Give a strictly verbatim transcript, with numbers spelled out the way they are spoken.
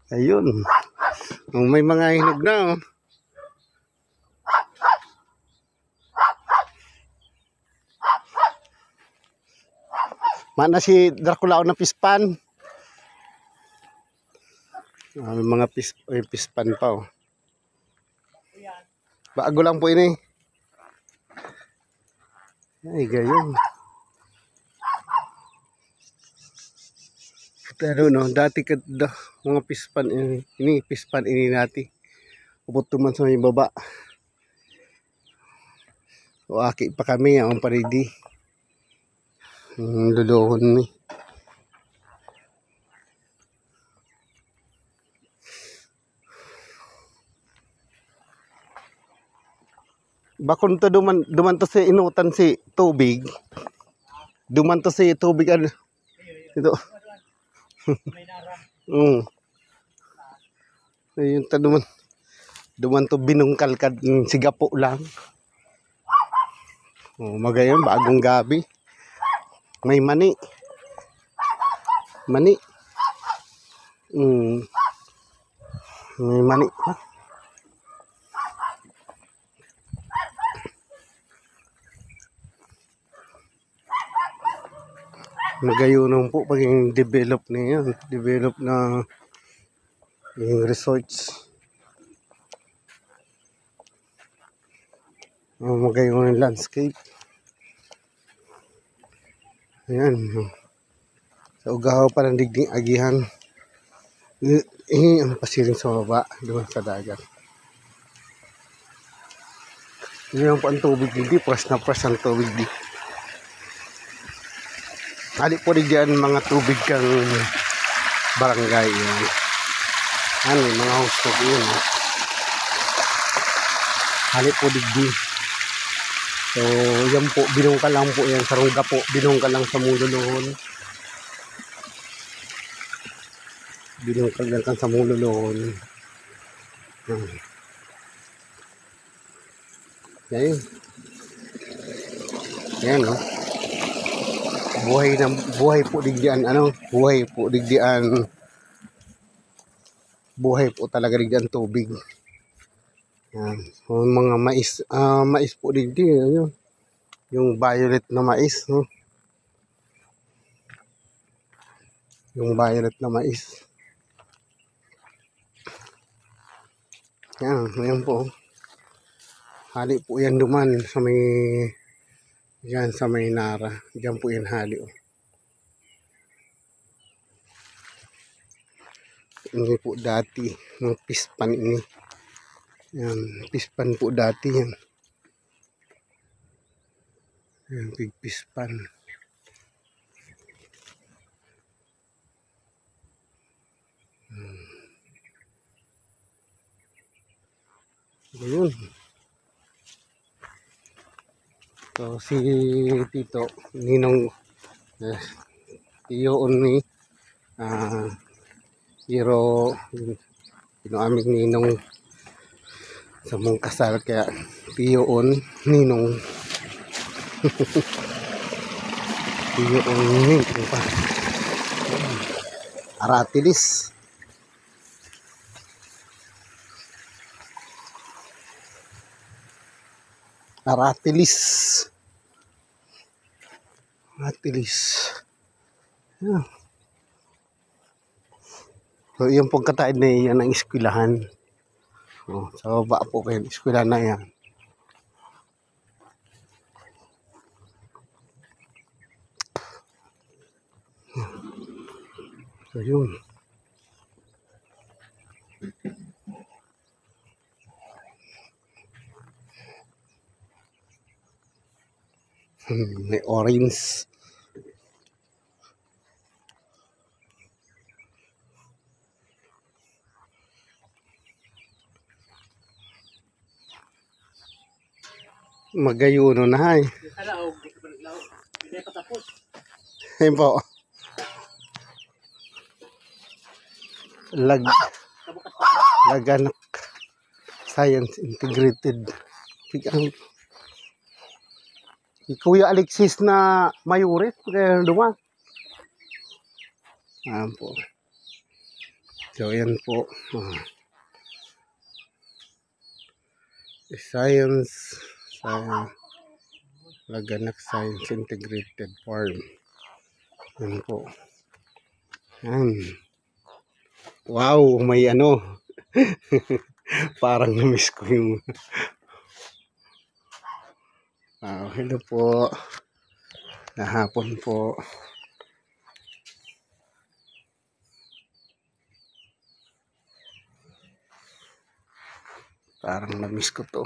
Ayun. Oh, may mga hinog na, oh. Mana si Dracula na pispan. Ah, may mga pis-, may pispan pa, oh. Bago lang po ini. Ay, gayon. Pero no, dati ka, da, mga pispan ini, ini pispan ini dati. Ubot man sa may baba. O, aki pa kami, ang paridi. Ang luluhon ni. Bakon to duman, duman to si inutan si tubig. Duman to si tubig, ano? Ito. Mm. Ayun ta duman. Duman to binungkal kad, mm, sigapo lang. Oh, magayon, bagong gabi. May mani. Mani. Mm. May mani pa. Magayon po pagiging develop niya. Develop na yung resorts. Oh, magayon yung landscape. Ayan, oh. Sa ugaw pa ng digding agihan. Eh, eh, ang pasiring sa baba, doon sa dagat. Yun po ang tubig, hindi. Pras na pras ang tubig, di. Hali po digdi ang mga tubig kang barangay, yun. Ano, yung mga husog, yun, eh. Hali po digdi. So, yan po, binungkal lang po yan. Sarong gapo, binungkal lang sa mululuhon. Binungkal lang kan sa mululuhon. Hmm. Yan. Yan, oh. Buhay na, buhay po digdi an, ano, buhay po digdi an, buhay po talaga digdi an tubig. Yan. So, mga mais, ah, mais po digdi, ano, yung violet na mais, no? Yung violet na mais. Yan, ayan po. Hali po yan duman sa may, yan sa may Nara. Diyan po yan hali, oh. Ini po dati, mga pispan ini. Yan, pispan po dati yan. Yan, pigpispan. Hmm. Ayun. So, si Tito, Ninong, eh, tiyoon ni, ah, Pero, yun, yun ang aming ninong sa mong kasal, kaya tiyoon, ninong. Tiyoon, ninong pa. Aratilis. Aratilis. Aratilis. Yan. So, yung pagkataid na yan ang eskwelahan. Oh, sa baba po kayo, eskwela na yan. So, yun. Hmm, may orange. Magayuno na, hay. Yung kalaog, di ka pa naglaog. Hindi pa tapos. Ayun po. Lag-, Laganak Science Integrated. Pick up. Si Kuya Alexis na Mayores, kaya duman. Ayan po. So, ayan po. Ah. Science, Science, Laganak Science Integrated Farm. Yan po. Yan. Wow, may ano. Parang na-miss ko yung Ah, hello po. Nahapon po. Parang na-miss ko to.